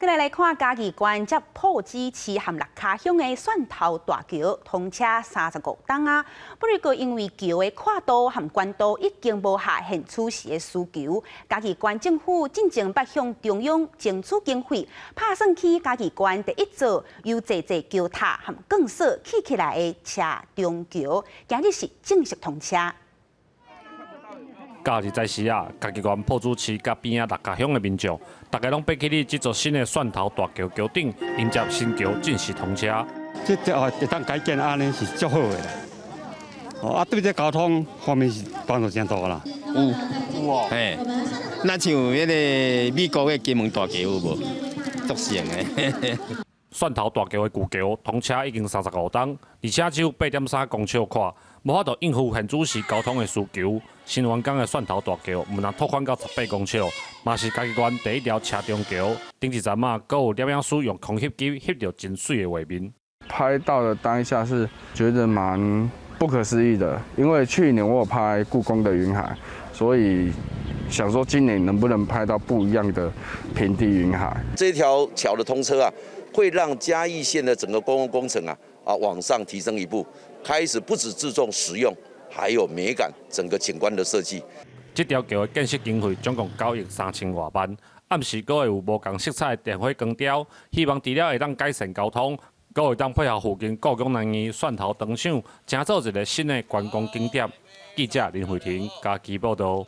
過來來看嘉義縣接朴子市和六跤鄉的蒜頭大橋通車35冬啊，不過因為橋的闊度和懸度已經無合現此時的需求，嘉義縣政府進前捌向中央爭取經費，拍算起嘉義縣第一座由坐坐橋塔和鋼索起起來的車中橋，今日是正式通車。假日早時啊，嘉義縣朴子市佮邊仔六跤鄉的民眾，大家攏爬去佇這座新的蒜頭大橋橋頂，迎接新橋正式通車。這這哦，會當改建按呢是足好的啦。哦，啊，對這交通方面是幫助真大啦。有，有哦。嘿，若像彼个美國的金門大橋有無？足像的。蒜頭大橋的舊橋通車已經35冬，而且只有8.3公尺闊，無法度應付現此時交通的需求。新完工的蒜頭大橋毋但拓寬到18公尺，嘛是嘉義縣第一條車中橋。頂一陣仔，閣有攝影師用空翕機翕著真媠的畫面。拍到的當下是覺得蠻不可思議的，因為去年我有拍故宮的雲海，所以想說今年能不能拍到不一樣的平地雲海。這條橋的通車啊，會讓嘉義縣的整個公共工程啊往上提升一步，開始不只注重實用，還有美感，整個景觀的設計。這條橋的建設經費總共9億3千外萬，暗時閣會有無仝色彩的電火光雕，希望除了會當改善交通，閣會當配合附近故宮南院蒜頭糖廠，成做一個新的觀光景點。記者林慧婷嘉義報道。